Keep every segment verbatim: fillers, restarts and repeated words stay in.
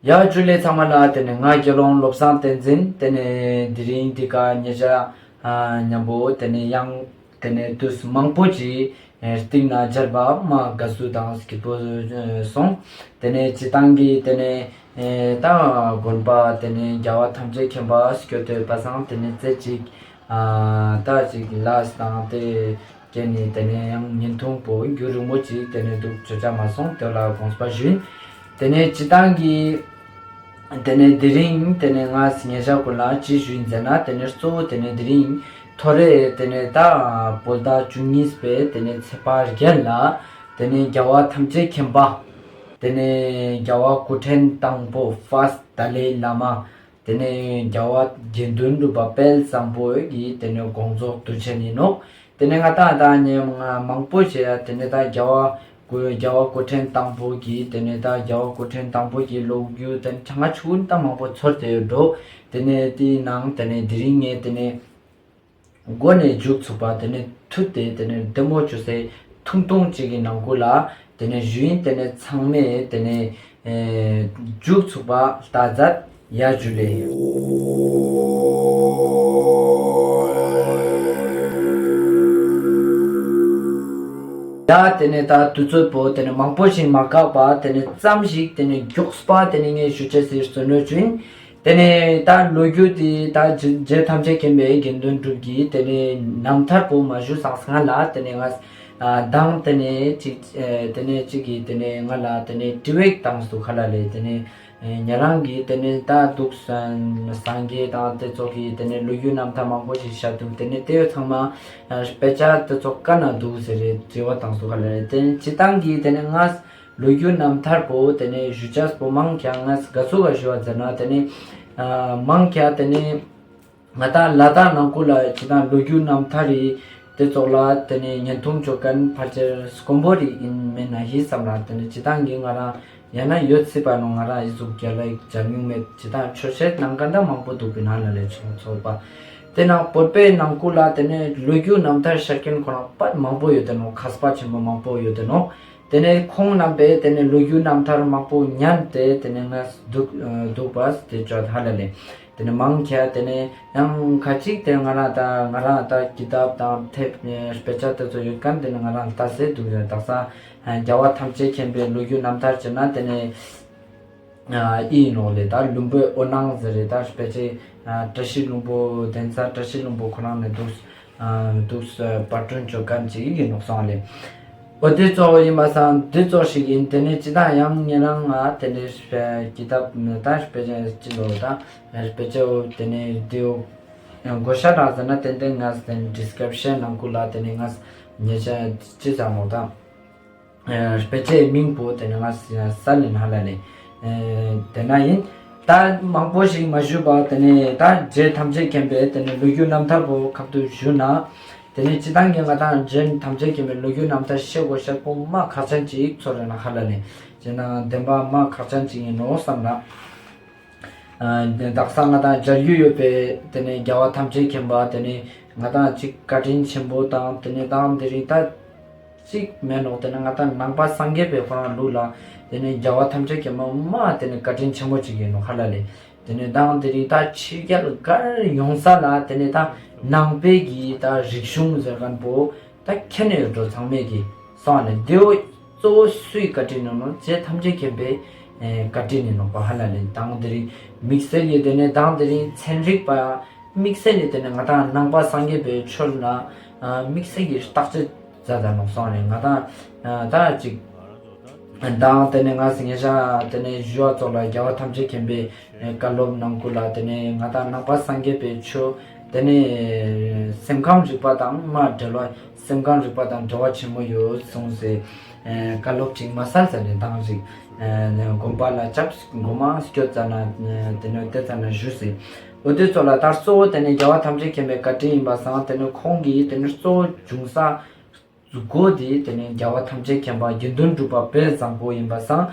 ཡ་ཇུ་ལེ་ཚང་མ་ལ། ཏེ་ནེ་ང་དགེ་སློང་བློ་བཟང་བསྟན་འཛིན། ཏེ་ནེ་དེ་རིང་འདི་ཀ་ཉེ་ཞ་ཉམ་པོ་ཏེ་ནེ་ཡང་ཏེ་ནེ་དུས་མང་པོ་ཞིག་རྟིང་ན་མཇལ་བ་མ་དགའ་བསུ་དང་སྐྱིད་པོ་སོང་། ཏེ་ནེ་སྤྱིར་བཏང་གི་ཏེ་ནེ་ད་དགོན་པ་ཏེ་ནེ་རྒྱལ་བ་ཐམས་ཅད་མཁྱེན་པ་སྐྱོད་དེ་པ་སང་ཏེ་ནེ་རྩེ་ཅིག་ད་ཅིག་ལས་དང་ཏེ་ཀེ་ནི་ཏེ་ནེ་ཡང་བརྙན་ཐུང་པོ་རྒྱུན་རིང་མོ་ཅིག་ཏེ་ནེ་འདུག་ཅོ་ཆ་མ་སོང་། ཏེ་ལ་དགོངས་པ་ཞུ་ཡིན། ཏེ་ནེ་སྤྱིར་བཏང་གི་ཏེ་ནེ་དེ་རིང་ཏེ་ནེ་ང་ཉེ་ཞ་ཀུན་ལ་ཅི་ཞུ་ཡིན་ཟེར་ན་ཏེ་ནེ་གཙོ་བོ་ཏེ་ནེ་དེ་རིང་ཐོ་རེ་ཏེ་ནེ་ད་བོད་ཟླ་བཅུ་གཉིས་པའི་ཏེ་ནེ་ཚེས་པ་བརྒྱད་ལ་ཏེ་ནེ་རྒྱལ་བ་ཐམས་ཅད་མཁྱེན་པ་ཏེ་ནེ་རྒྱལ་བ་སྐུ་ཕྲེང་དང་པོ་ཕར་སི་ཊི་ཏཱ་ལའི་བླ་མ་ཏེ་ནེ་རྒྱལ་བ་དགེ་འདུན་གྲུབ་པ་དཔལ་བཟང་པོ་གི་ཏེ་ནེ་དགོངས་རྫོགས་དུས་ཆེན་ཡིན་ནོག། ཏེ་ནེ་ང་ཏང་ད་ཉེ་མང་པོ་ཞིག་ཡ་ཏེ་ནེ་ད་རྒྱལ་བ་སྐུ་རྒྱལ་བ་སྐུ་ཕྲེང་དང་པོ་གི་ཏེ་ནེ་ད་རྒྱལ་བ་སྐུ་ཕྲེང་དང་པོ་གི་ལོ་རྒྱུས་ཏེ་ནེ་ཆ་ང་ཆུང་ད་མང་པོ་ཚོར་ཏེ་ཡོད་འགྲོ། ཏེ་ནེ་དེའི་ནང་ཏེ་ནེ་དེ་རིང་ངས་ཏེ་ནེ་མགོ་ནས་མཇུག་ཚུགས་པ་ཏེ་ནེ་ཐུད་དེ་ཏེ་ནེ་བདེ་མོ་ཅོས་ཏེ་ཐུང་ཐུང་ཅིག་གི་ནང་ཁུལ་ལ་ཏེ་ནེ་ཞུ་ཡིན། ཏེ་ནེ་ཚང་མས་ཏེ་ནེ་ཨེ་མཇུག་ཚུགས་པ་ལྟ་མཛད། ཡ་ཇུ་ལེ། ཡ་ཏེ་ནེ་ད་དུས་ཚོད་པོ་ཏེ་ནེ་མང་པོ་ཞིག་མ་བཀག་པ་ཏེ་ནེ་ཙམ་ཞིག་ཏེ་ནེ་མགྱོགས་པ་ཏེ་ནེ་ངས་ཞུ་ཅེས་སི་བརྩོན་འགྲུས་ཅོ་ཡིན། ཏེ་ནེ་ད་ལོ་རྒྱུས་དེ་ད་རྗེ་རྗེ་ཐམས་ཅད་མཁྱེན་པའི་དགེ་འདུན་གྲུབ་ཀྱི་ཏེ་ནེ་རྣམ་ཐར་པོ་མ་ཞུས་སང་སྔ་ལ་ཏེ་ནེ་ང་ཨ་མདང་ཏེ་ནེ་ཅིག་ཨེ་ཏེ་ནེ་ཅིག་གི་ཏེ་ནེ་ང་ལ་ཏེ་ནེ་དྲི་བ་བཏངས་འདུག་ཁ་ལ་ལེ། ཏེ་ནེ་ཨེ་ཉེ་རང་གི་ཏེ་ནེ་ད་འདུག་སངས་རྒྱས་དང་ཏེ་ཙོགས་ཀྱི་ཏེ་ནེ་ལོ་རྒྱུས་རྣམ་ཐར་མང་པོ་ཞིག་བཤད་འདུག། ཏེ་ནེ་ཏེ་ཚང་མ་ཨ་དཔེ་ཆ་ཏེ་ཙོགས་ག་ན་འདུག་ཟེར་རེ་དྲི་བ་བཏངས་འདུག་ཁ་ལ་ལེ། ཏེ་ནེ་སྤྱིར་བཏང་གི་ཏེ་ནེ་ང་ལོ་རྒྱུས་རྣམ་ཐར་པོ་ཏེ་ནེ་ཞུ་ཅེས་པོ་མང་ཀྱང་ང་ག་ཟུག་ག་ཞུ་བ་ཟེར་ན་ཏེ་ནེ་ཨ་མང་ཀྱང་ཏེ་ནེ་ང་ཏང་ལ་དྭགས་ནང་ཁུལ་ལ་ཅི་དང་ལོ་རྒྱུས་རྣམ་ཐར་རི་ཏེ་ཙོགས་ལ་ཏེ་ནེ་བརྙན་ཐུང་ཅོ་མཁན་ཕལ་ཆེར་དཀོན་པོ་རིགས་ཡིན་མེད་ན་ཧི་བསམ་ར། ཏེ་ནེ་སྤྱིར་བཏང་གི་ང་རང་ཡང་ན་ཡོད་སྲིད་པ་ནོ། ང་རང་ཨི་ཟུག་རྒྱལ་ལ་མཇལ་མྱོང་མེད། སྤྱིར་བཏང་ཆོས་བཤད་ནང་ག་འདྲ་མང་པོ་འདུག་པིན་ཧ་ལ་ལེ་ཆུང་ཚོགས་པ། ཏེ་ནང་བོད་པའི་ནང་ཁུལ་ལ་ཏེ་ནེ་ལོ་རྒྱུས་རྣམ་ཐར་བཤད་མཁན་ཁོ་རང་པ་མང་པོ་ཡོད་དེ་ནོ། མཁས་པ་ཆེན་པོ་མང་པོ་ཡོད་དེ་ནོ། ཏེ་ནེ་ཁོང་རྣམ་པས་ཏེ་ནེ་ལོ་རྒྱུས་རྣམ་ཐར་མང་པོ་ཉན་ཏེ་ཏེ་ནེ་ང་འདུག་འདུག་པ་ཏེ་ཅོ་ཧ་ལ་ལེ། ཏེ་ནེ་མང་ཆེ་ཏེ་ནེ་ཡང་ཁ་ཅིག་ཏེ་ང་རང་ད་ང་རང་ད་ཀི་ཏབ་དང་ཐེབས་དཔེ་ཆ་ཏེ་ཚོ་ཡོད་མཁན་ཏེ་ནེ་ང་རང་ལྟ་སེ་འདུག་ཡ། དག་ས་རྒྱལ་བ་ཐམས་ཅད་མཁྱེན་པའི་ལོ་རྒྱུས་རྣམ་ཐར་ཅོ་ན་ཏེ་ནེ་ཨ་ཨི་ནོག་ལེ། ད་ལྷུན་པོའི་འོད་སྣང་ཟེར་རེ་ད་དཔེ་ཆའི་ཨ་བཀྲ་ཤིས་ལྷུན་པོ་གདན་ས་བཀྲ་ཤིས་ལྷུན་པོ་ཁོ་རང་ནེ་འདུག་ཨ་འདུག་པར་སྐྲུན་ཅོ་མཁན་ཅིག་ཨིན་ནོག་སོང་ལེ། འོ་ཏེ་ཙོགས་ཨིན་པ་སང་ཏེ་ཙོགས་ཤིག་ཨིན། ཏེ་ནེ་ཅི་དང་ཡང་ཉེ་རང་ང་ཏེ་ནེ་ཀི་ཏབ་ད་དཔེ་ཆ་ཅི་ལོ་ད་དཔེ་ཆ་ཏེ་ནེ་ཏེའོ་གོ་ཤ་རག་ཟེར་ན་ཏན་ཏན་ངས་ཏེ་ནེ་ཌིསི་ཀྲིབ་ཤན་ནང་ཁུལ་ལ་ཏེ་ནེ་ངས་ཉེ་ཆ་ཅི་ཙམ་མོ་ད། ཨ་དཔེ་ཆའི་མིང་པོ་ཏེ་ནེ་ང་ས་ལེན་ཧ་ལ་ལེ། ཨ་ཏེ་ན་ཨིན། ད་མང་པོ་ཞིག་མ་ཞུས་པ་ཏེ་ནེ་ད་རྗེ་ཐམས་ཅད་མཁྱེན་པའི་ཏེ་ནེ་ལོ་རྒྱུས་རྣམ་ཐར་པོ་ཁབ་ཏུ་ཞུ་ན། ཏེ་ནེ་སྤྱིར་བཏང་གི་ང་ཏང་རྗེ་ཐམས་ཅད་མཁྱེན་པའི་ལོ་རྒྱུས་རྣམ་ཐར་ཤེས་དགོས་ཤེས་པོ་མ་ཁག་ཅན་ཅིག་ཚོར་རེ་ན་ཧ་ལ་ལེ། ཅི་ན་བདེན་པ་མ་ཁག་ཅན་ཅིག་ཨིན་ནོག་བསམ་ན། ཨ་དག་ས་ང་ཏང་མཇལ་རྒྱུ་ཡོད་པའི་ཏེ་ནེ་རྒྱལ་བ་ཐམས་ཅད་མཁྱེན་པ་ཏེ་ནེ་ང་ཏང་ཅིག་བཀའ་དྲིན་ཆེན་པོ་དང་ཏེ་ནེ་དང་དེ་རིང་ད་ཅིག་མེན་ནོག། ཏེ་ནེ་ང་ཏང་ནང་པ་སངས་རྒྱས་པའི་ཁོ་རང་ལུགས་ལ་ཏེ་ནེ་རྒྱལ་བ་ཐམས་ཅད་མཁྱེན་པ་མ་ཏེ་ནེ་བཀའ་དྲིན་ཆེན་པོ་ཅིག་ཨིན་ནོག་ཧ་ལ་ལེ། ཏེ་ནེ་དང་དེ་རིང་ད་ཕྱི་རྒྱལ་གར་ཡོང་ས་ལ་ཏེ་ནེ་ད་ནང་པའི་གི་ད་རིག་གཞུང་ཟེར་མཁན་པོ་ད་ཁྱེར་ནེ་ཡོད་འགྲོ་ཚང་མས་གི་སོང་ནེ་ཏེའོ་གཙོ་བོ་སུའི་བཀའ་དྲིན་ཨིན་ནོག། རྗེ་ཐམས་ཅད་མཁྱེན་པའི་ཨེ་བཀའ་དྲིན་ཨིན་ནོག་པ་ཧ་ལ་ལེ། དང་དེ་རིང་དམིགས་བསལ་གྱི་ཏེ་ནེ་དང་དེ་རིང་ཚན་རིག་པ་དམིགས་བསལ་གྱི་ཏེ་ནེ་ང་ཏང་ནང་པ་སངས་རྒྱས་པའི་ཆོས་ལ་ཨ་དམིགས་བསལ་གྱི་བརྟག་དཔྱད་མཛད་ད་ནོག་སོང་ནེ་ང་ཏང་ཨ་ད་ཅིག་དང་ཏེ་ནེ་ང་སི་ཉེ་ཞ་ཏེ་ནེ་ཞུ་བ་ཙོགས་ལ་རྒྱལ་བ་ཐམས་ཅད་མཁྱེན་པའི་ཨེ་བཀའ་སློབ་ནང་ཁུལ་ལ་ཏེ་ནེ་ང་ཏང་ནང་པ་སངས་རྒྱས་པའི་ཆོས་ཏེ་ནེ་སེམས་ཁམས་རིག་པ་དང་མ་འབྲེལ་བ་སེམས་ཁམས་རིག་པ་དང་འབྲེལ་བ་ཆེན་མོ་ཡོད་གསུངས་སེ་ཨེ་བཀའ་སློབ་ཅིག་མ་སལ་ཟ་ནེ་དང་ཞིག་ཨེ་དགོན་པ་ལ་ཅབས་གོ་མ་སྐྱོད་ཙ་ན་ཨེ་ཏེ་ནེ་ཏེ་ཙ་ན་ཞུས་སེ་འོ་ཏེ་ཙོགས་ལ་ད་གཙོ་བོ་ཏེ་ནེ་རྒྱལ་བ་ཐམས་ཅད་མཁྱེན་པའི་བཀའ་དྲིན་ཨིན་པ་སང་ཏེ་ནེ་ཁོང་གི་ཏེ་ནེ་གཙོ་བོ་འབྱུང་ས་གཙོ་བོ་དེ་ཏེ་ནེ་རྒྱལ་བ་ཐམས་ཅད་མཁྱེན་པ་དགེ་འདུན་གྲུབ་པ་དཔལ་བཟང་པོ་ཨིན་པ་སང་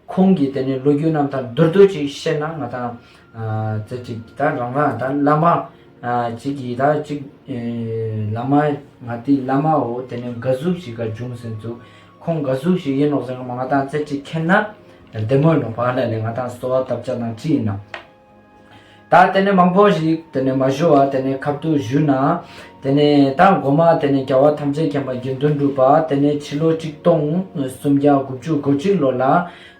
ཁོང་གི་ཏེ་ནེ་ལོ་རྒྱུས་རྣམ་ཐར་མདོར་བསྡུས་ཅིག་བཤད་ན་ང་ཏང་ཨ་ཙེ་ཅིག་ད་རང་རང་ད་བླ་མ་ཨ་ཅིག་གི་ད་ཅིག་ཨེ་བླ་མ་ང་ཏི་བླ་མའོ་ཏེ་ནེ་ག་ཟུག་ཞིག་ག་འབྱུང་སེ་ཚུགས་ཁོང་ག་ཟུག་ཞིག་ཨིན་ནོག་ཟེར་ན་ང་ཏང་ཙེ་ཅིག་མཁྱེན་ན། བདེ་མོ་ནོག་པ་ལ་ལེ། ང་དང་གསོལ་བ་བཏབ་ཅེས་དང་ཅི་ཡིན་ན། ད་དེ་ནས་མང་པོ་ཞིག་དེ་ནས་མ་ཞུ་བ་དེ་ནས་ཁབ་ཏུ་ཞུ་ན། དེ་ནས་ད་གོ་མ་དེ་ནས་རྒྱལ་བ་ཐམས་ཅད་མཁྱེན་པ་དགེ་འདུན་གྲུབ་པ་དེ་ནས་ཕྱི་ལོ་ཆིག་སྟོང་སུམ་བརྒྱ་དགུ་བཅུ་གོ་གཅིག་ལོ་ལ།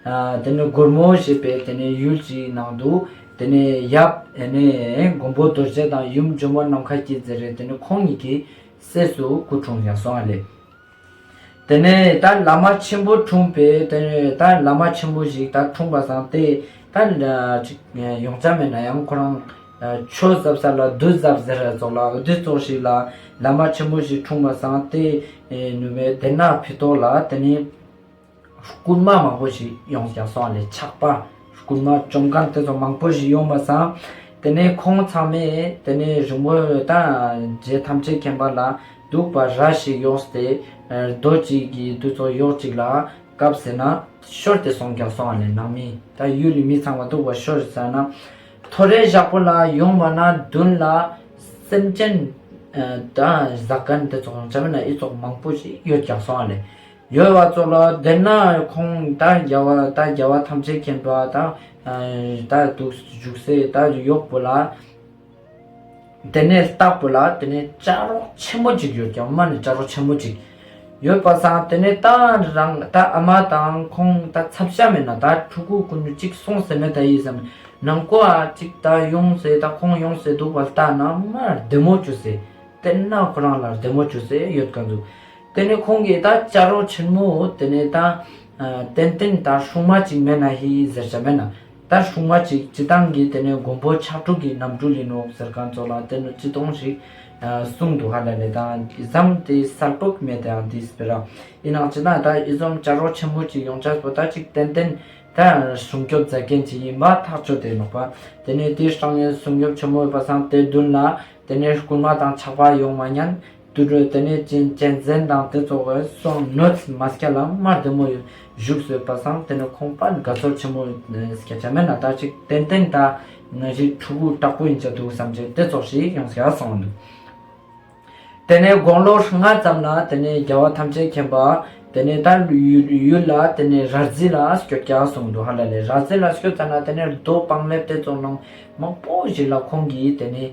ཨ་དེ་ནས་སྒོར་མོ་ཞེས་པའི་དེ་ནས་ཡུལ་གྱི་ནང་དུ་དེ་ནས་ཡབ་དེ་ནས་མགོན་པོ་རྡོ་རྗེ་དང་ཡུམ་ཇོ་མོ་ནམ་མཁའ་སྐྱིད་ཟེར་རེ་དེ་ནས་ཁོང་གཉིས་ཀྱི་སྲས་སུ་སྐུ་འཁྲུངས་ཡ་སོང་བ་ལེ། དེ་ནས་ད་བླ་མ་ཆེན་པོ་འཁྲུངས་པས། དེ་ནས་ད་བླ་མ་ཆེན་པོ་ཞིག་ད་འཁྲུངས་པ་སང་དེ་ད་ཅིག་ཡོང་ཆ་མེད་ན་ཡང་ཁོ་རང་ཆོས་ཟབ་ས་ལ་བདུད་ཟབ་ཟེར་ར་ཙོགས་ལ་བདུད་ཙོགས་ཤིག་ལ་བླ་མ་ཆེན་པོ་ཞིག་འཁྲུངས་པ་སང་དེ་ནུས་པའི་དེ་ན་ཕི་ཏོག་ལ་དེ་ནས་རྐུན་མ་མང་པོ་ཞིག་ཡོང་ཀྱག་སོང་ལེ། ཆག་པ་རྐུན་མ་བཅོམ་མཁན་དེ་ཚོ་མང་པོ་ཞིག་ཡོང་བ་སང་། དེ་ནས་ཁོང་ཚང་མས་དེ་ནས་རིང་མོ་ད་རྗེ་ཐམས་ཅད་མཁྱེན་པ་ལ་འདུག་པ་ར་ཞིག་ཡོངས་ཏེ་རྡོ་གཅིག་གི་དུས་ཚོད་ཡོག་གཅིག་ལ་བཀབ་ཟེར་ན་ཤོར་ཏེ་སོང་ཀྱག་སོང་ལེ། ནང་མི་ད་ཡུལ་ལི་མི་ཚང་མ་འདུག་པ་ཤོར་ཟེར་ན་ཐོ་རེ་ཞག་པོ་ལ་ཡོང་བ་ན་མདུན་ལ་སེམས་ཅན་ད་ཟ་མཁན་དེ་ཚོ་ཡོང་ཆ་མེད་ན་ཨི་ཙོགས་མང་པོ་ཞིག་ཡོད་ཀྱག་སོང་ལེ། ཡོད་བ་ཙོགས་ལ་དེ་ན་ཁོང་ད་རྒྱལ་བ་ད་རྒྱལ་བ་ཐམས་ཅད་མཁྱེན་པ་ད་ད་འདུག་བཞུགས་སའི་ད་ཡོག་པོ་ལ་དེ་ནས་ལྟག་པོ་ལ་དེ་ནས་བྱ་རོག་ཆེན་མོ་ཅིག་ཡོད་ཀྱག་མ་ནི་བྱ་རོག་ཆེན་མོ་ཅིག་ཡོད་པ་སང་དེ་ནས་ད་རང་ད་ཨ་མ་དང་ཁོང་ད་ཚབ་ཤ་མེད་ན་ད་ཕྲུ་གུ་ཀུན་ཅིག་སོང་ཟེར་མེད་ད་ཡིན་བསམ་ནང་ཀོ་ཨ་ཅིག་ད་ཡོང་སེ་ད་ཁོང་ཡོང་སེ་འདུག་པ་ལྟ་ན་མ་བདེ་མོ་བཅུ་སེ། དེ་ན་ཁོ་རང་ལ་བདེ་མོ་བཅུ་སེ་ཡོད་མཁན་འདུག་དེ་ནས་ཁོང་གིས་ད་བྱ་རོག་ཆེན་མོ་དེ་ནས་ད་ཏན་ཏན་ད་སྲུང་མ་ཅིག་མེད་ན་ཧི་ཟེར་བྱ་མེད་ན་ད་སྲུང་མ་ཅིག་སྤྱི་བཏང་གི་དེ་ནས་མགོན་པོ་ཕྱག་དྲུག་གི་རྣམ་སྤྲུལ་ཡིན་ནོག་ཟེར་མཁན་ཙོགས་ལ་དེ་ནས་ཅི་གཏོང་ཞིག་གསུངས་འདུག་ཧ་ལ་ལེ། ད་ཟམ་དེ་གསལ་པོ་མེད་དེའང་དེ་སྤེ་ར་ཡིན་ནང་ཅི་ན་ད་ཨི་ཙམ་བྱ་རོག་ཆེན་མོ་ཅིག་ཡོང་ཆ་པོ་ད་ཅིག་ཏན་ཏན་ད་སྲུང་སྐྱོབ་མཛད་མཁན་ཅིག་ཡིན་པ་ཐག་ཆོད་དེ་ནོག་པ། དེ་ནས་དེ་སྲང་ཡན་སྲུང་སྐྱོབ་ཆེན་མོ་ཡོད་པ་སང་དེ་མདུན་ལ་དེ་ནས་རྐུན་མ་དང་ཆག་པ་ཡོང་མ་ཉན། དུད་འགྲོ་དེ་ནས་གཅན་གཅན་གཟན་དང་དེ་ཚོ་གི་སོང་གནོད་མ་སྐྱལ་ལ་མ་བདེ་མོ་བཞུགས་སོ་ཡོད་པ་སང་དེ་ནས་ཁོང་པ་དགའ་ཚོར་ཆེན་མོ་སྐྱེ་ཆ་མེད་ན་ད་ཅིག་ཏན་ཏན་ད་ང་ཞིག་ཕྲུ་གུ་དྲག་པོ་ཡིན་ཆ་འདུག་བསམ་ཆེ་དེ་ཚོགས་ཤིག་ཡོང་སྐྱ་སོང་འདུག་དེ་ནས་དགུང་ལོ་ལྔ་ཙམ་ལ་དེ་ནས་རྒྱལ་བ་ཐམས་ཅད་མཁྱེན་པ་དེ་ནས་ད་ཡུལ་ཡུལ་ལ་དེ་ནས་ར་རྫི་ལ་སྐྱོད་ཀྱག་སོང་འདུག་ཧ་ལ་ལེ། ར་རྫི་ལ་སྐྱོད་ཙ་ན་དེ་ནས་རྡོ་སྤང་ལེབ་དེ་ཚོ་ནང་མང་པོ་ཞིག་ལ་ཁོང་གིས་དེ་ནས་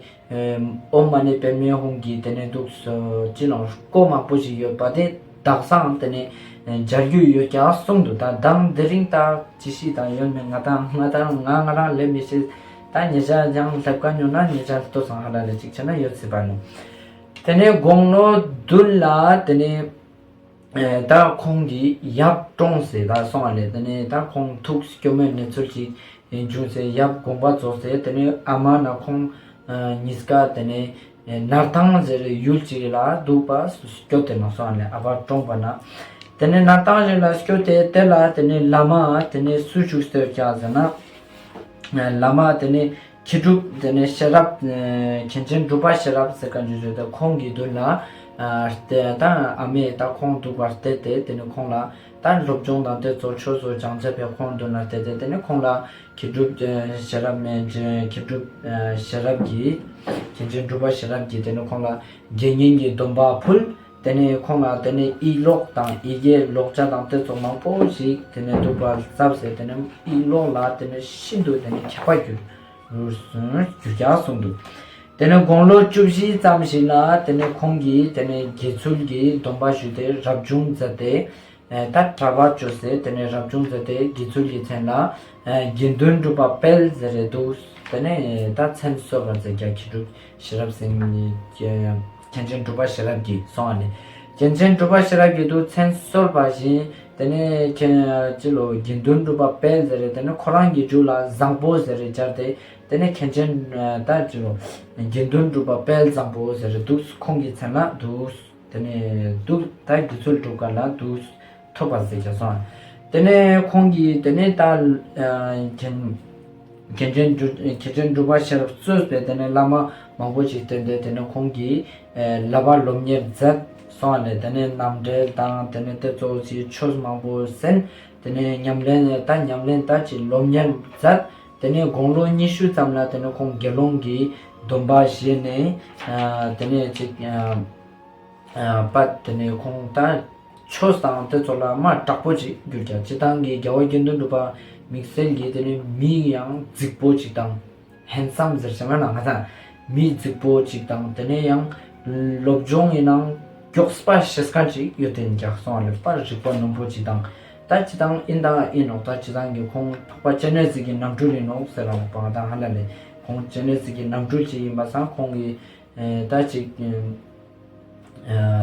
ཨོཾ་མ་ཎི་པདྨེ་ཧཱུྃ་གི་དེ་ནས་འདུག་སོ་ཅི་ལོང་སྐོར་མང་པོ་ཞིག་ཡོད་པ་དེ་དག་སང་དེ་ནས་མཇལ་རྒྱུ་ཡོད་ཀྱག་སོང་འདུག་ད་དང་དེ་རིང་ད་ཅི་ཞིག་དང་ཡོད་མེད་ང་དང་ང་དང་ང་ང་རང་ལས་མི་ཤེས། ད་ཉེ་ཆར་ཡང་སླེབས་ཀ་ཉོ་ན་ཉེ་ཆར་ལྟོ་སང་ཧ་ལ་ལེ་ཅིག་ཆ་ན་ཡོད་སྲིད་པ་ནོ། དེ་ནས་དགུང་ལོ་བདུན་ལ་དེ་ནས་ཨེ་ད་ཁོང་གི་ཡབ་གྲོངས་སེ་ད་སོང་བ་ལེ། དེ་ནས་ད་ཁོང་ཐུགས་སྐྱོ་མོའི་གནས་ཚུལ་ཅིག་བྱུང་སེ་ཡབ་དགོངས་པ་རྫོགས་སེ་དེ་ནས་ཨ་མ་ན་ཁོང་ཨ་གཉིས་ཀ་དེ་ནས་ཨེ་སྣར་ཐང་ཟེར་ཡུལ་ཅིག་ལ་འདུག་པ་སྐྱོད་དེ་ན་སོང་བ་ལེ། ཨ་ཕ་གྲོངས་པ་ན་དེ་ནས་སྣར་ཐང་ཞིག་ལ་སྐྱོད་དེ་དེ་ལ་དེ་ནས་བླ་མ་དེ་ནས་སུ་བཞུགས་སེ་ཡོད་ཀྱག་ཟེར་ན། བླ་མ་དེ་ནས་མཁས་གྲུབ་དེ་ནས་ཤེས་རབ་ཨ་མཁན་ཆེན་གྲུབ་པ་ཤེས་རབ་ཟེར་མཁན་ཞིག་ཡོད་དེ་ཁོང་གི་མདུན་ལ་ཨ་བལྟས་ད་ཨ་མས་ད་ཁོང་འདུག་པར་བལྟས་ཏེ་དེ་ནས་ཁོང་ལ་ད་སློབ་སྦྱོང་དང་དེ་ཚོ་ཆོས་ཚོ་སྦྱང་ཆ་ཕེ་ཁོང་མདུན་ལ་བལྟས་ཏེ་དེ་ནས་ཁོང་ལ་མཁས་གྲུབ་ཨ་ཤེས་རབ་མཁན་ཆེན་མཁས་གྲུབ་ཨ་ཤེས་རབ་ཀྱིས་མཁན་ཆེན་གྲུབ་པ་ཤེས་རབ་ཀྱིས་དེ་ནས་ཁོང་ལ་དགེ་བསྙེན་གྱི་སྡོམ་པ་ཕུལ། དེ་ནས་ཁོང་ལ་དེ་ནས་ཡིག་ཀློག་དང་ཡི་གེ་ཀློག་ཆ་དང་དེ་ཚོ་མང་པོ་ཞིག་དེ་ནས་འདུག་པར་བསླབས་ཟེར་དེ་ནས་ཡིག་ཀློག་ལ་དེ་ནས་ཤིན་ཏུ་དེ་ནས་མཁས་པ་གྱུར་གྱུར་ཀྱག་གསུངས་འདུག་དེ་ནས་དགུང་ལོ་བཅུ་བཞི་ཙམ་ཞིག་ལ་དེ་ནས་ཁོང་གིས་དེ་ནས་དགེ་ཚུལ་གྱི་སྡོམ་པ་ཞུས་ཏེ་རབ་བྱུང་མཛད་དེ་ད་གྲྭ་པ་བཅོས་ཏེ་དེ་ནས་རབ་བྱུང་མཛད་དེ་དགེ་ཚུལ་གྱི་མཚན་ལ་དགེ་འདུན་གྲུབ་པ་དཔལ་ཟེར་རེ་འདུག་དེ་ནས་ད་མཚན་གསོལ་བ་མཛད་ཀྱག་མཁས་གྲུབ་ཤེས་རབ་སེང་གེ་མཁན་ཆེན་གྲུབ་པ་ཤེས་རབ་ཀྱིས་སོང་བ་ནི། མཁན་ཆེན་གྲུབ་པ་ཤེས་རབ་ཀྱིས་འདུག་མཚན་གསོལ་བ་བཞིན་དེ་ནས་མཁན་ཅི་ལོ་དགེ་འདུན་གྲུབ་པ་དཔལ་ཟེར་རེ་དེ་ནས་ཁོ་རང་གི་མཇུག་ལ་བཟང་པོ་ཟེར་རེ་སྦྱར་ཏེ་དེ་ནས་མཁན་ཆེན་ད་ཅི་ལོ་དགེ་འདུན་གྲུབ་པ་དཔལ་བཟང་པོ་ཟེར་རེ་འདུག་ཁོང་གི་མཚན་ལ་འདུག་དེ་ནས་འདུག་ད་དགེ་ཚུལ་སྒྲུབ་ཀ་ལ་འདུག་ཐོབ་པ་ཟེར་ཀྱང་སོང་། དེ་ནས་ཁོང་གིས་དེ་ནས་ད་ཨ་མཁན་མཁན་ཆེན་གྲུབ་མཁན་ཆེན་གྲུབ་པ་ཤེས་རབ་གཙོས་པའི་དེ་ནས་བླ་མ་མང་པོ་ཞིག་བསྟེན་ཏེ་དེ་ནས་ཁོང་གིས་ཨ་བསླབ་པ་སློབ་གཉེར་མཛད་སོང་བ་ལས་དེ་ནས་རྣམ་འགྲེལ་དང་དེ་ནས་དེ་ཚོ་ཞིག་ཆོས་མང་པོ་གསན། དེ་ནས་ཉམས་ལེན་ད་ཉམས་ལེན་ད་ཅིག་སློབ་གཉེར་མཛད། དེ་ནས་དགུང་ལོ་ཉི་ཤུ་ཙམ་ལ་དེ་ནས་ཁོང་དགེ་སློང་གི་སྡོམ་པ་བཞེས་ནས་ཨ་དེ་ནས་ཅིག་ཨ་ཨ་པ་དེ་ནས་ཁོང་ད་ ཆོས་དང་དེ་ཚོ་ལ་མ་དྲག་པོ་ཅིག་གྱུར་ཀྱག། སྤྱིར་བཏང་གི་རྒྱལ་བ་དགེ་འདུན་གྲུབ་པ་དམིགས་བསལ་གྱི་དེ་ནི་མི་ཡང་རྫིག་པོ་ཅིག་དང་ཧན་སམ་ཟེར་ཅེས་མ་ན་ང་ཚང་མི་རྫིག་པོ་ཅིག་དང་དེ་ནས་ཡང་སློབ་སྦྱོང་ཡིན་ནའང་མགྱོགས་པ་ཤེས་མཁན་ཅིག་ཡོད་དེ་ཡིན་ཀྱག་སོང་བ་ལེ། པར་རིག་པ་རྣོན་པོ་ཅིག་དང་ད་སྤྱིར་བཏང་ཡིན་དང་ཡིན་ནོག། ད་སྤྱིར་བཏང་གི་ཁོང་འཕགས་པ་སྤྱན་རས་གཟིགས་ཀྱི་རྣམ་སྤྲུལ་ཡིན་ནོག་ཟེར་ར་ནོག་པ། ང་དང་ཧ་ལ་ལེ་ཁོང་སྤྱན་རས་གཟིགས་ཀྱི་རྣམ་སྤྲུལ་ཅིག་ཡིན་པ་སང་ཁོང་གི་ཨེ་ད་ཅིག་ཨེ་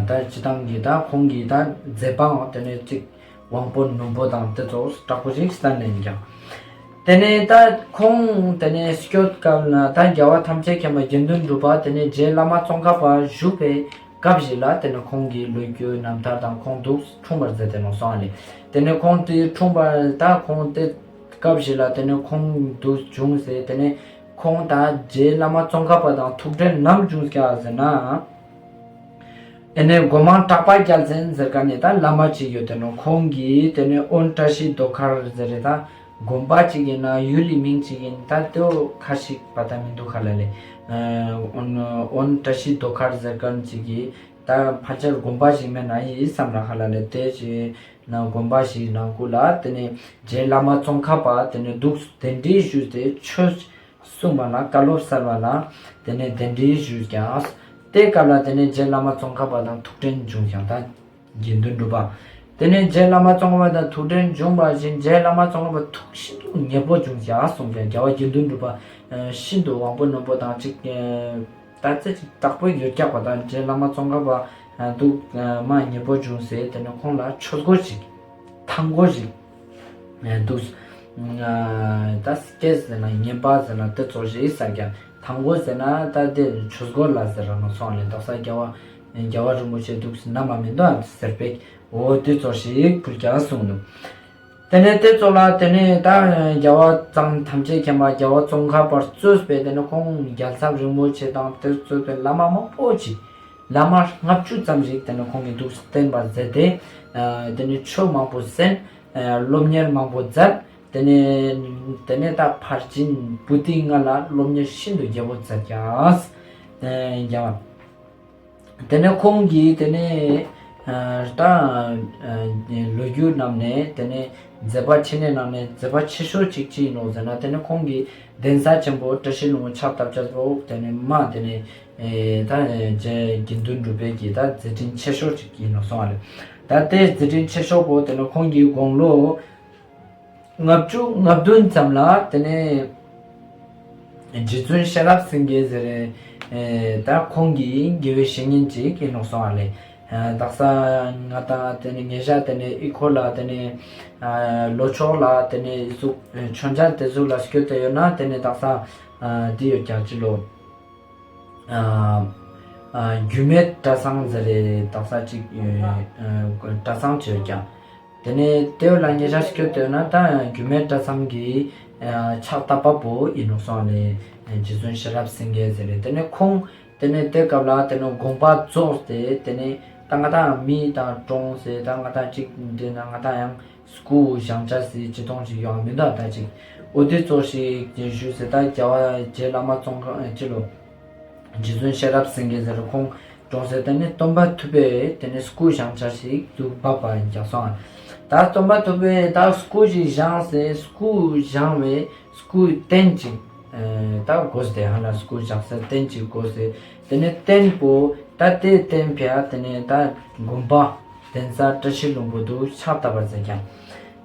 ད་སྤྱིར་བཏང་གི་ད་ཁོང་གི་ད་མཛད་པའང་དེ་ནས་ཅིག་དབང་པོ་རྣོན་པོ་དང་དེ་ཚོ་དྲག་པོ་ཞིག་བསྟན་ནས་ཀྱང་། དེ་ནས་ད་ཁོང་དེ་ནས་སྐྱོད་སྐབས་ན་ད་རྒྱལ་བ་ཐམས་ཅད་མཁྱེན་པ་དགེ་འདུན་གྲུབ་པ་དེ་ནས་རྗེ་བླ་མ་ཙོང་ཁ་པ་བཞུགས་པའི་སྐབས་ཤིག་ལ་དེ་ནས་ཁོང་གི་ལོ་རྒྱུས་རྣམ་ཐར་དང་ཁོང་འདུག་འཁྲུངས་པར་མཛད་དེ་ནོག་སོང་བ་ལེ། དེ་ནས་ཁོང་དེ་འཁྲུངས་པ་ད་ཁོང་དེ་སྐབས་ཤིག་ལ་དེ་ནས་ཁོང་འདུག་བྱུང་ཟེར། དེ་ནས་ཁོང་ད་རྗེ་བླ་མ་ཙོང་ཁ་པ་དང་ཐུག་འཕྲད་ནམ་བྱུང་ཀྱག་ཟེར་ན། ཨེ་ནས་སྒོ་མང་གྲགས་པ་རྒྱལ་མཚན་ཟེར་མཁན་ནི་ད་བླ་མ་ཅིག་ཡོད་དེ་ནོག། ཁོང་གིས་དེ་ནས་དབོན་བཀྲ་ཤིས་རྡོ་མཁར་ཟེར་རེད། ད་དགོན་པ་ཅིག་ཡིན་ན་ཡུལ་ལི་མིང་ཅིག་ཡིན་ད་དེའོ་ཁ་ཤིག་པ་ད་མི་འདུག་ཧ་ལ་ལེ། ཨ་དབོན་དབོན་བཀྲ་ཤིས་རྡོ་མཁར་ཟེར་མཁན་ཅིག་གིས་ད་ཕལ་ཆེར་དགོན་པ་ཞིག་མེད་ན་ཡིན་བསམ་ལ་ཧ་ལ་ལེ། དེ་ཅིག་ན་དགོན་པ་ཞིག་ནང་ཁུལ་ལ་དེ་ནས་རྗེ་བླ་མ་ཙོང་ཁ་པ་དེ་ནས་འདུག་གདན་འདྲེན་ཞུས་ཏེ་ཆོས་གསུངས་པ་ལ་བཀའ་སློབ་གསར་བ་ལ་དེ་ནས་གདན་འདྲེན་ཞུས་ཀྱག། དེ་སྐབས་ལ་དེ་ནས་རྗེ་བླ་མ་ཙོང་ཁ་པ་དང་ཐུག་འཕྲད་བྱུང་ཀྱག། ད་དགེ་འདུན་གྲུབ་པ། དེ་ནས་རྗེ་བླ་མ་ཙོང་ཁ་པ་དང་ཐུག་འཕྲད་བྱུང་བ་བཞིན་རྗེ་བླ་མ་ཙོང་ཁ་པ་ཐུགས་ཤིན་ཏུ་མཉེས་པོ་བྱུང་ཀྱག་གསུངས་ཀྱག། རྒྱལ་བ་དགེ་འདུན་གྲུབ་པ་ཤིན་ཏུ་དབང་པོ་རྣོན་པོ་དང་ཅིག་ད་ཙེ་ཅིག་དྲག་པོ་ཡོད་ཀྱག་པ། ད་རྗེ་བླ་མ་ཙོང་ཁ་པ་འདུག་མ་མཉེས་པོ་བྱུང་ཟེར་དེ་ནས་ཁོང་ལ་ཆོས་གོས་ཅིག་ཐང་གོས་ཅིག་འདུག་ད་སྐྱེས་ཟེར་ན་ངན་པ་ཟེར་ན་དེ་ཚོ་ཞིག་ཟེར་ཀྱག། ཐང་གོས་ཟེར་ན་ད་དེ་ཆོས་གོས་ལ་ཟེར་ར་ནོག་སོང་ལེ། དག་ས་རྒྱལ་བ་རྒྱལ་བ་རིན་པོ་ཆེ་འདུག་ན་མ་མི་འདུག་ཟེར་པས་འོ་དེ་ཚོ་ཞིག་ཕུལ་ཀྱག་གསུངས་འདུག། དེ་ནས་དེ་ཚོ་ལ་དེ་ནས་ད་རྒྱལ་བ་ཙང་ཐམས་ཅད་མཁྱེན་པ་རྒྱལ་བ་ཙོང་ཁ་པར་གཙོས་པའི་དེ་ནས་ཁོང་རྒྱལ་ཚབ་རིན་པོ་ཆེ་དང་དེ་གཙོས་པའི་བླ་མ་མང་པོ་ཅིག་བླ་མ་ལྔ་བཅུ་ཙམ་ཞིག་དེ་ནས་ཁོང་གིས་འདུག་བསྟེན་པར་མཛད་དེ། དེ་ནས་ཆོས་མང་པོ་གསན། སློབ་གཉེར་མང་པོ་མཛད། དེ་ནས་དེ་ནས་ད་ཕར་ཕྱིན་པོ་ཏི་ལྔ་ལ་སློབ་གཉེར་ཤིན་ཏུ་རྒྱས་པོ་མཛད་ཀྱག། དེ་ནས་ཁོང་གིས་དེ་ནས་ཨ་ད་ཨ་ལོ་རྒྱུས་རྣམས་ནས་དེ་ནས་མཛད་པ་ཆེ་ནས་ནང་ནས་མཛད་པ་ཆེ་ཤོས་ཅིག་ཅི་ཡིན་ནོག་ཟེར་ན། དེ་ནས་ཁོང་གིས་གདན་ས་ཆེན་པོ་བཀྲ་ཤིས་ལྷུན་པོ་ཕྱག་བཏབ་ཅེས་པོ་དེ་ནས་མ་དེ་ནས་ཨེ་ད་རྗེ་དགེ་འདུན་གྲུབ་པའི་གི་ད་མཛད་འཕྲིན་ཆེ་ཤོས་ཅིག་ཡིན་ནོག་སོང་བ་ལེ། ད་དེ་མཛད་འཕྲིན་ཆེ་ཤོས་པོ་དེ་ནས་ཁོང་གིས་དགུང་ལོ་ལྔ་བཅུ་ང་བདུན་ཙམ་ལ་དེ་ནས་རྗེ་བཙུན་ཤེས་རབ་སེང་གེ་ཟེར་རེ་ད་ཁོང་གི་དགེ་བའི་བཤེས་གཉེན་ཅིག་ཡིན་ནོག་སོང་བ་ལེ། དག་ས་ང་དང་དེ་ནས་ཉེ་ཞ་དེ་ནས་ཨི་ཁོ་ལ་དེ་ནས་ལྷོ་ཕྱོགས་ལ་དེ་ནས་ཟུག་མཆོད་མཇལ་དེ་ཟུག་ལ་སྐྱོད་དེ་ཡོད་ན་དེ་ནས་དག་ས་འདི་ཡོད་ཀྱག་ཅི་ལོ། ཨ་ཨ་རྒྱུད་སྨད་གྲྭ་ཚང་ཟེར་རེ་དག་ས་ཅིག་ཨ་གྲྭ་ཚང་ཅིག་ཡོད་ཀྱག། དེ་ནས་དེ་བོ་ལ་ཉེ་ཞ་སྐྱོད་དེ་ཡོད་ན་ད་རྒྱུད་སྨད་གྲྭ་ཚང་གི་ཨ་ཕྱག་བཏབ་པ་པོ་ཡིན་ནོག་སོང་ལེ། རྗེ་བཙུན་ཤེས་རབ་སེང་གེ་ཟེར་རེ་དེ་ནས་ཁོང་དེ་ནས་དེ་སྐབས་ལ་དེ་ནས་དགོངས་པ་རྫོགས་ཏེ་དེ་ནས་ད་ང་དང་མི་དང་གྲོངས་ཟེར་ད་ང་དང་ཅིག་འདི་ན་ང་དང་ཡང་སྐུ་བཞེངས་ཅེས་སི་ཅི་ཐོང་ཅིག་ཡོང་མི་འདུག་ད་ཅིག་འོ་དེ་ཙོགས་ཤིག་ཞུས་ཟེར། ད་རྒྱལ་བ་རྗེ་བླ་མ་ཙོང་ཁ་ཅི་ལོ་རྗེ་བཙུན་ཤེས་རབ་སེང་གེ་ཟེར་ཁོང་གྲོངས་ཟེར། དེ་ནས་སྟོན་པ་ཐུབ་པས་དེ་ནས་སྐུ་བཞེངས་ཅེས་ཤིག་འདུག་བབས་པ་ཡིན་ཀྱག་སོང་། ད་སྟོན་པ་ཐུབ་པས་ད་སྐུ་ཞིག་བཞེངས་ཟེར། སྐུ་བཞེངས་པའི་སྐུའི་རྟེན་ཅིག་ཨེ་ད་དགོས་ཏེ་ཧ་ལ་སྐུ་བཞག་ས་རྟེན་ཅིག་དགོས་ཏེ། དེ་ནས་རྟེན་པོ་ད་དེ་རྟེན་ཕིའ་དེ་ནས་ད་དགོན་པ་གདན་ས་བཀྲ་ཤིས་ལྷུན་པོ་འདུག་ཕྱག་བཏབ་པར་མཛད་ཀྱག།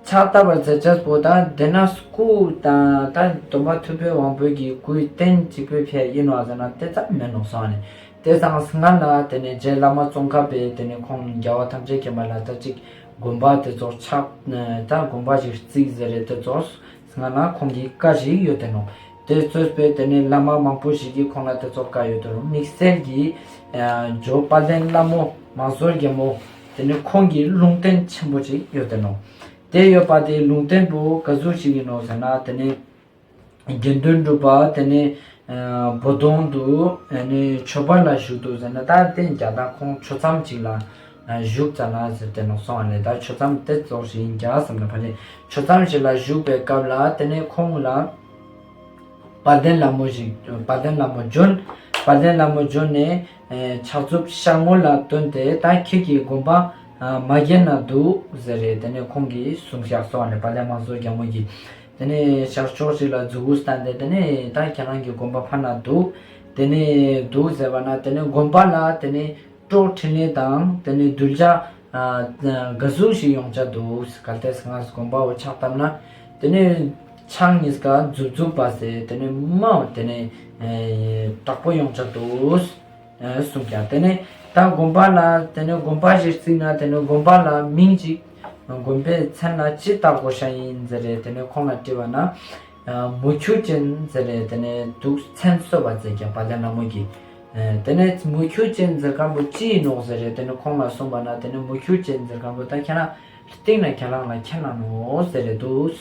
ཕྱག་བཏབ་པར་མཛད་ཅེས་པོ་ད་དེ་ན་སྐུ་དང་ད་སྟོན་པ་ཐུབ་པའི་དབང་པོ་གི་སྐུའི་རྟེན་གཅིག་པོའི་ཕིའ་ཡིན་ནོག་ཟེར་ན་དེ་ཙམ་མེད་ནོག་སོང་ནས། དེ་ཙང་སྔ་ལ་དེ་ནས་རྗེ་བླ་མ་ཙོང་ཁ་པས་དེ་ནས་ཁོང་རྒྱལ་བ་ཐམས་ཅད་མཁྱེན་པ་ལ་ད་ཅིག་དགོན་པ་དེ་ཙོགས་ཕྱག་ད་དགོན་པ་ཞིག་བརྩིགས་ཟེར་རེ་དེ་ཙོགས་སྔ་ན་ཁོང་གི་བཀའ་ཞིག་ཡོད་དེ་ནོག། དེ་གཙོས་པའི་དེ་ནས་བླ་མ་མང་པོ་ཞིག་གིས་ཁོང་ལ་དེ་ཙོགས་བཀའ་ཡོད་དེ་ནོག། དམིགས་བསལ་གྱི་ཨ་ཇོ་དཔལ་ལྡན་ལྷ་མོ་མང་ཟོར་རྒྱལ་མོ་དེ་ནས་ཁོང་གི་ལུང་བསྟན་ཆེན་པོ་ཅིག་ཡོད་དེ་ནོག། དེ་ཡོད་པ་དེ་ལུང་བསྟན་པོ་ག་ཟུག་ཅིག་ཡིན་ནོག་ཟེར་ན་དེ་ནས་དགེ་འདུན་གྲུབ་པ་དེ་ནས་ཨ་བོ་དོང་དུ་ཨ་ནི་ཆོས་པ་ལ་བཞུགས་འདུག་ཟེར་ན་ད་དེ་རྒྱ་དང་ཁོང་ཆོས་མཚམས་ཅིག་ལ་བཞུགས་ཙ་ན་ཟེར་ཏེ་ནོག་སོང་བ་ལེ། ད་ཆོས་མཚམས་དེ་ཙོགས་ཤིག་ཡིན་ཀྱག་བསམ་ན་ཕ་ལེ། ཆོས་མཚམས་ཤིག་ལ་བཞུགས་པའི་སྐབས་ལ་དེ་ནས་ཁོང་ལ་དཔལ་ལྡན་ལྷ་མོ་ཞིག་དཔལ་ལྡན་ལྷ་མོ་བྱོན། དཔལ་ལྡན་ལྷ་མོ་བྱོན་ནས་ཨེ་ཕྱག་མཛུབ་ཤར་ངོས་ལ་བསྟན་ཏེ་ད་ཁྱེད་ཀྱི་དགོན་པ་ མ་གྱེན་ན་འདུག་ཟེར་རེ་དེ་ནས་ཁོང་གིས་གསུངས་ཤག་སོང་ལེ། དཔལ་ལྡན་དམག་ཟོར་རྒྱལ་མོ་གིས་དེ་ནས་ཤར་ཕྱོགས་ཤིག་ལ་མཛུ་གུ་བསྟན་ཏེ་དེ་ནས་ད་ཁྱེད་རང་གི་དགོན་པ་ཕ་ན་འདུག་དེ་ནས་འདུག་ཟེར་བ་ན་དེ་ནས་དགོན་པ་ལ་དེ་ནས་སྤྲོ་འཕྲིན་ལས་དང་དེ་ནས་གདུལ་བྱ་ག་ཟུག་ཞིག་ཡོང་ཆ་འདུག་གལ་ཏེ་ང་དགོན་པ་བོ་ཕྱག་བཏབ་ན་དེ་ནས་ཕྱག་གཉིས་ཀ་མཛུབ་མཛུབ་པ་ཟེར་དེ་ནས་མ་དེ་ནས་དྲག་པོ་ཡོང་ཆ་འདུག་གསུངས་ཀྱང་དེ་ནས་ད་དགོན་པ་ལ་དེ་ནས་དགོན་པ་ཞིག་བརྩིགས་ན་དེ་ནས་དགོན་པ་ལ་མིང་ཅིག་དགོན་པའི་མཚན་ལ་ཅི་བཏགས་དགོས་ཤ་ཡིན་ཟེར་རེ་དེ་ནས་ཁོང་ལ་དྲིས་པ་ན། མུ་ཁྱུད་ཅན་ཟེར་རེ་དེ་ནས་འདུག་མཚན་གསོལ་བ་མཛད་ཀྱང་དཔལ་ལྡན་ལྷ་མོ་གིས། དེ་ནས་མུ་ཁྱུད་ཅན་ཟེར་མཁན་པོ་ཅི་ཡིན་ནོག་ཟེར་རེ་དེ་ནས་ཁོང་ལ་གསུངས་པ་ན་དེ་ནས་མུ་ཁྱུད་ཅན་ཟེར་མཁན་པོ་ད་ཁྱེད་རང་སྟིང་ན་ཁྱེད་རང་ལ་མཁྱེན་ན་ནོག་ཟེར་རེ་འདུག་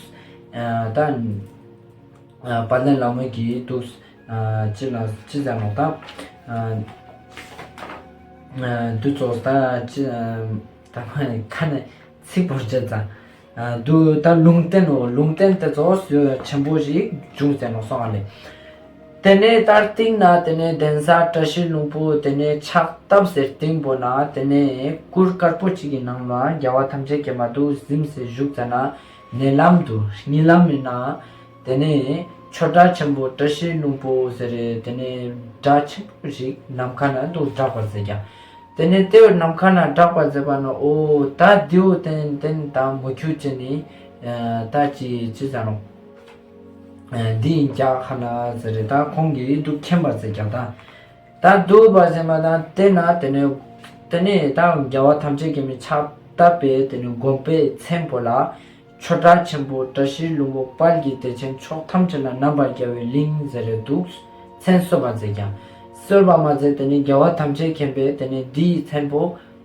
ད། དཔལ་ལྡན་ལྷ་མོ་གིས་འདུག་ཅི་ལ་ཅི་ཟེར་ནོག་ད། འདུག་ཙོགས་ད་ཅི་ད་མ་ཁ་ནས་ཚིག་པོ་བརྗེད་ཙང་། འདུག་ད་ལུང་བསྟན་ནོ་ལུང་བསྟན་དེ་ཙོགས་ཆེན་པོ་ཞིག་བྱུང་ཟེར་ནོག་སོང་ང་ལེ། དེ་ནས་ད་སྟིང་ན་དེ་ནས་གདན་ས་བཀྲ་ཤིས་ལྷུན་པོ་དེ་ནས་ཕྱག་བཏབ་ཟེར་སྟེང་པོ་ན་དེ་ནས་གུར་དཀར་པོ་གཅིག་གི་ནང་ལ་རྒྱལ་བ་ཐམས་ཅད་མཁྱེན་པ་འདུག་གཟིམས་སེ་བཞུགས་ཙ་ན་ནེ་ལམ་དུ་གཉིད་ལམ་མི་ན་དེ་ནས་ཆོས་སྒྲ་ཆེན་པོ་བཀྲ་ཤིས་ལྷུན་པོ་ཟེར་རེ་དེ་ནས་སྒྲ་ཆེན་པོ་ཞིག་ནམ་མཁའ་ན་འདུག་གྲགས་པར་མཛད་ཀྱང་། དེ་ནས་དེ་བོ་ནམ་མཁའ་ན་གྲགས་པར་མཛད་པ་ན་འོ་ད་དེ་བོ་ཏན་ཏན་ད་མུ་ཁྱུད་ཅན་ནི་ད་ཅི་ཅི་ཟེར་ནོག་འདི་ཡིན་ཀྱག་ཧ་ན་ཟེར་རེ་ད་ཁོང་གིས་འདུག་མཁྱེན་པར་མཛད་ཀྱང་ད། ད་འདུག་པ་ཟེར་མ་ད་དེ་ན་དེ་ནས་དེ་ནས་ད་རྒྱལ་བ་ཐམས་ཅད་མཁྱེན་པའི་ཕྱག་བཏབ་པའི་དེ་ནས་དགོན་པའི་མཚན་པོ་ལ་ཆོས་སྒྲ་ཆེན་པོ་བཀྲ་ཤིས་ལྷུན་པོ་དཔལ་གྱི་བདེ་ཆེན་ཕྱོགས་ཐམས་ཅད་ལ་རྣམ་པར་རྒྱལ་བའི་གླིང་ཟེར་རེ་འདུག་མཚན་གསོལ་བ་མཛད་ཀྱང་། གསོལ་བ་མ་མཛད་དེ་ནས་རྒྱལ་བ་ཐམས་ཅད་མཁྱེན་པའི་དེ་ནས་འདིའི་མཚན་པོ་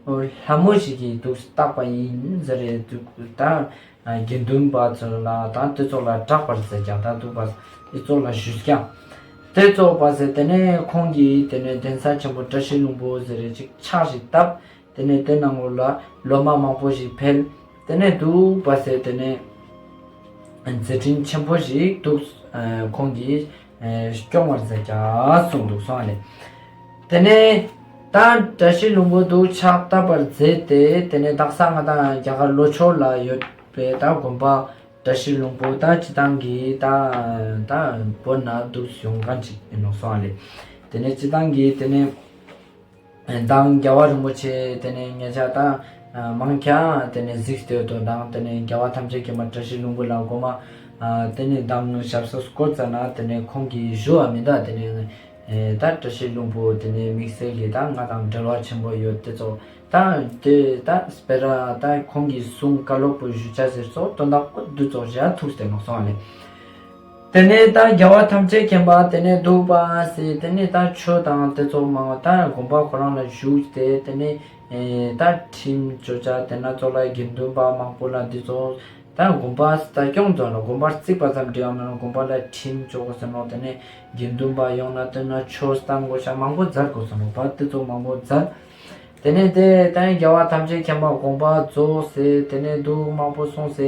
ལྷ་མོ་ཞིག་གིས་འདུག་བཏགས་པ་ཡིན་ཟེར་རེ་འདུག་ད། དགེ་འདུན་པ་ཚོ་ལ་དང་དེ་ཚོ་ལ་གྲགས་པར་མཛད་ཀྱང་ད་འདུག་པ་དེ་ཚོ་ལ་ཞུས་ཀྱང་། དེ་ཚོ་པ་ཟེར་དེ་ནས་ཁོང་གིས་དེ་ནས་གདན་ས་ཆེན་པོ་བཀྲ་ཤིས་ལྷུན་པོ་ཟེར་རེ་ཅིག་ཕྱག་ཞིག་བཏབ། དེ་ནས་དེ་ནང་ལོགས་ལ་སློབ་མ་མང་པོ་ཞིག་འཕེལ། དེ་ནས་འདུག་པ་ཟེར་དེ་ནས་མཛད་འཕྲིན་ཆེན་པོ་ཞིག་འདུག་ཁོང་གིས་སྐྱོང་བར་མཛད་ཀྱང་གསུངས་འདུག་སོང་ལེ། དེ་ནས་ད་བཀྲ་ཤིས་ལྷུན་པོ་འདུག་ཕྱག་བཏབ་པར་མཛད་དེ་དེ་ནས་དག་ས་ང་དང་རྒྱ་གར་ལྷོ་ཕྱོགས་ལ་ཡོད་པའི་ད་དགོན་པ་བཀྲ་ཤིས་ལྷུན་པོ་ད་སྤྱི་བཏང་གི་ད་ད་བོད་ན་འདུག་ཡོང་མཁན་ཅིག་ཡིན་ནོག་སོང་ལེ། དེ་ནས་སྤྱི་བཏང་གི་དེ་ནས་དང་རྒྱལ་བ་རིན་པོ་ཆེ་དེ་ནས་ཉེ་ཆར་ད་མང་ཆེ་དེ་ནས་གཟིགས་ཏེ་ཡོད་དོ། དང་དེ་ནས་རྒྱལ་བ་ཐམས་ཅད་མཁྱེན་པ་བཀྲ་ཤིས་ལྷུན་པོ་ལ་གོ་མ་དེ་ནས་དང་ཞབས་སོར་བཀོད་ཙ་ན་དེ་ནས་ཁོང་གིས་ཞུ་བ་མི་འདུག་དེ་ནས་ད་བཀྲ་ཤིས་ལྷུན་པོ་དེ་ནས་དམིགས་བསལ་གྱི་ད་ང་དང་འབྲེལ་བ་ཆེན་པོ་ཡོད་དེ་ཚོ་ད་དེ་ད་སྤེ་ར་ད་ཁོང་གིས་གསུང་བཀའ་སློབ་པོ་ཞུ་ཆ་ཟེར་ཚོ་དོན་དག་པོ་འདུག་ཚོ་བཞག་ཐུགས་སྟེ་ནོག་སོང་ལེ། དེ་ནས་ད་རྒྱལ་བ་ཐམས་ཅད་མཁྱེན་པ་དེ་ནས་འདུག་པ་ཟེར་དེ་ནས་ད་ཆོས་དང་དེ་ཚོ་མང་བ་ད་དགོན་པ་ཁོ་རང་ལ་བཞུགས་ཏེ་དེ་ནས་ད་ཁྲིམས་བཅོ་ཆ་དེ་ན་ཚོ་ལ་དགེ་འདུན་པ་མང་པོ་ལ་འདི་ཚོ་ད་དགོན་པ་ལྟ་སྐྱོང་ཚོ་ལ་དགོན་པ་བརྩིགས་པ་ཙམ་འདྲ་མ་ནོག་དགོན་པ་ལ་ཁྲིམས་བཅོ་དགོས་ཟེར་ནོག་དེ་ནས་དགེ་འདུན་པ་ཡོང་ན་དེ་ན་ཆོས་བཏང་དགོས་ཤ་མང་པོ་མཛད་དགོས་ཟེར་ནོག་པ་དེ་ཚོ་མང་པོ་མཛད། དེ་ནས་དེ་ད་རྒྱལ་བ་ཐམས་ཅད་མཁྱེན་པ་དགོངས་པ་རྫོགས་སེ་དེ་ནས་འདུག་མང་པོ་སོང་སེ་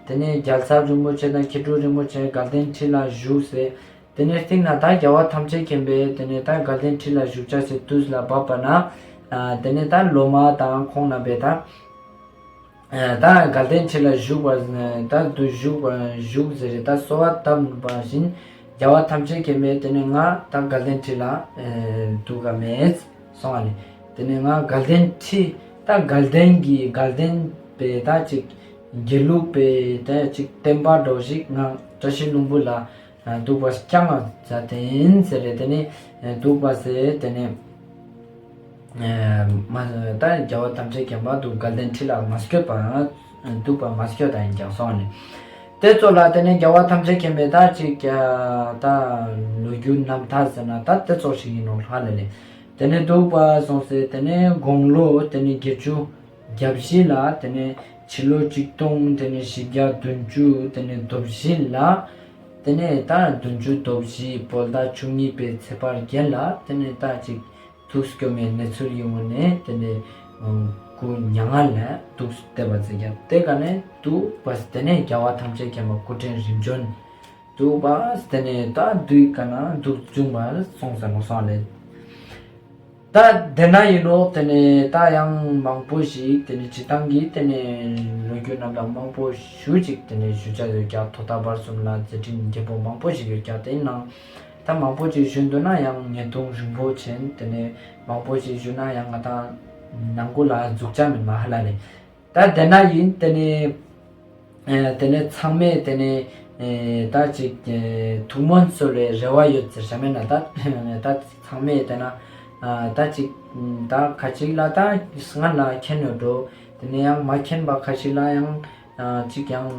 དེ་ནས་རྒྱལ་ཚབ་རིན་པོ་ཆེ་དང་མཁས་གྲུབ་རིན་པོ་ཆེ་དགའ་ལྡན་ཁྲི་ལ་བཞུགས་སེ་དེ་ནས་སྟིང་ན་ད་རྒྱལ་བ་ཐམས་ཅད་མཁྱེན་པས་དེ་ནས་ད་དགའ་ལྡན་ཁྲི་ལ་བཞུགས་ཆ་སེ་དུས་ལ་བབ་པ་ན་དེ་ནས་ད་སློབ་མ་དང་ཁོང་རྣམ་པས་ད་ད་དགའ་ལྡན་ཁྲི་ལ་བཞུགས་པ་ད་དུ་བཞུགས་པ་བཞུགས་ཟེར་རེ་ད་གསོལ་བ་བཏབ་པ་བཞིན་རྒྱལ་བ་ཐམས་ཅད་མཁྱེན་པས་དེ་ནས་ང་ད་དགའ་ལྡན་ཁྲི་ལ་འདུག་ག་མེད། སོང་བ་ལེ། དེ་ནས་ང་དགའ་ལྡན་ཁྲི་ད་དགའ་ལྡན་གྱི་དགའ་ལྡན་པའི་ད་ཅིག་དགེ་ལུགས་པའི་ད་ཅིག་བསྟན་པ་འགྲོ་ཞིག་ང་བཀྲ་ཤིས་ལྷུན་པོ་ལ་འདུག་པ་སྐྱང་ང་མཛད་དེ་ཡིན་ཟེར་རེ་དེ་ནས་འདུག་པ་ཟེར་དེ་ནས་མ་ད་རྒྱལ་བ་ཐམས་ཅད་མཁྱེན་པ་འདུག་དགའ་ལྡན་ཁྲི་ལ་མ་སྐྱོད་པ་འདུག་པ་མ་སྐྱོད་ད་ཡིན་ཀྱང་སོང་བ་ལེ། དེ་ཚོ་ལ་དེ་ནས་རྒྱལ་བ་ཐམས་ཅད་མཁྱེན་པའི་ད་ཅིག་ད་ལོ་རྒྱུས་རྣམ་ཐར་ཟེར་ན་ད་དེ་ཚོ་ཞིག་ཡིན་ནོག་ཧ་ལེ་ལེ། དེ་ནས་འདུག་པ་སོང་སེ་དེ་ནས་དགུང་ལོ་དེ་ནས་བརྒྱད་ཅུ་གྱ་བཞི་ལ་དེ་ནས་ཕྱི་ལོ་ཆིག་སྟོང་དེ་ནས་བཞི་བརྒྱ་བདུན་ཅུ་དེ་ནས་དོན་བཞི་ལ་དེ་ནས་ད་བདུན་ཅུ་དོན་བཞི་བོད་ཟླ་བཅུ་གཉིས་པའི་ཚེས་པ་བརྒྱད་ལ་དེ་ནས་ད་ཅིག་ཐུགས་སྐྱོ་མའི་གནས་ཚུལ་ཡོང་ངོ་ནས་དེ་ནས་སྐུ་མྱ་ངན་ལས་འདུག་བསྡད་པ་ཟེར་ཀྱང་དེ་ག་ནས་འདུག་པ་དེ་ནས་རྒྱལ་བ་ཐམས་ཅད་མཁྱེན་པ་སྐུ་ཕྲེང་རིམ་བྱོན་འདུག་པ་དེ་ནས་ད་དུས་ག་ན་འདུག་བྱུང་བ་སོང་ཟེར་ནོག་སོང་ལེ། ད་དེ་ན་ཡིན་ནོག། དེ་ནས་ད་ཡང་མང་པོ་ཞིག་དེ་ནས་སྤྱིར་བཏང་གི་དེ་ནས་ལོ་རྒྱུས་རྣམས་ལ་མང་པོ་ཞུ་ཅིག་དེ་ནས་ཞུ་ཆ་ཡོད་ཀྱག། ཐོག་མཐའ་བར་གསུམ་ལ་མཛད་འཕྲིན་རྒྱས་པོ་མང་པོ་ཞིག་ཡོད་ཀྱག། དེ་ནང་ད་མང་པོ་ཞིག་ཞུ་འདུག་ན་ཡང་བརྙན་ཐུང་རིང་པོ་ཆེན། དེ་ནས་མང་པོ་ཞིག་ཞུ་ན་ཡང་ང་ད་ནང་གུ་ལ་འཛུགས་ཆ་མེད་མ་ཧ་ལ་ལེ། ད་དེ་ན་ཡིན། དེ་ནས་ཨེ་དེ་ནས་ཚང་མས་དེ་ནས་ཨེ་ད་ཅིག་ཨེ་ཐུགས་སྨོན་གསོལ་བའི་རེ་བ་ཡོད་ཟེར་བྱ་མེད་ན། ད་ད་ཚང་མས་དེ་ན་ཨ་ད་ཅིག་ད་ཁ་ཅིག་ལ་ད་སྔན་ལ་མཁྱེན་ཡོད་འགྲོ། དེ་ནས་ཡང་མ་མཁྱེན་པ་ཁ་ཅིག་ལ་ཡང་ཨ་ཅིག་ཡང་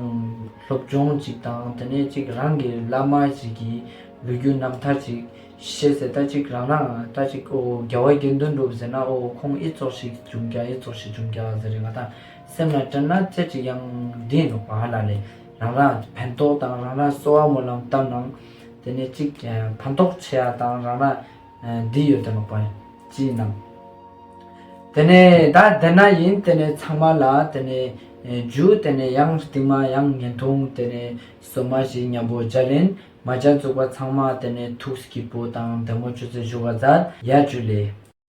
སློབ་སྦྱོང་ཅིག་དང་། དེ་ནས་ཅིག་རང་གི་བླ་མ་ཅིག་གི་ལོ་རྒྱུས་རྣམ་ཐར་ཅིག་ཤེས་ཟེར། ད་ཅིག་རང་རང་ད་ཅིག་འོ་རྒྱལ་བ་དགེ་འདུན་གྲུབ་ཟེར་ན་འོ་ཁོང་ཨི་ཙོགས་ཤིག་བྱུང་ཀྱག། ཨི་ཙོགས་ཤིག་བྱུང་ཀྱག་ཟེར་རེ་ང་ད་སེམས་ལ་དྲན་ན་ཙེ་ཅིག་ཡང་འདི་ཡིན་ནོག་པ་ཧ་ལ་ལེ། རང་རང་ཕན་ཐོགས་དང་རང་རང་གསོལ་བ་སྨོན་ལམ་བཏབ་ནང་དེ་ནས་ཅིག་ཕན་ཐོགས་ཆེ་ཡ་དང་རང་རང་འདི་ཡོད་དེ་ནོག་པ་ཅི་ནང་། དེ་ནས་ད་དེ་ན་ཡིན། དེ་ནས་ཚང་མ་ལ་དེ་ནས་ཨེ་ཇུ། དེ་ནས་ཡང་རྟིང་མ་ཡང་བརྙན་ཐུང་དེ་ནས་སོ་མ་ཞིག་མཉམ་པོ་མཇལ་ཡིན། མ་མཇལ་ཚུག་པ་ཚང་མ་དེ་ནས་ཐུགས་སྐྱིད་པོ་དང་བདེ་མོ་ཅོས་ཏེ་བཞུགས་པ་མཛད། ཡ་ཇུ་ལེ།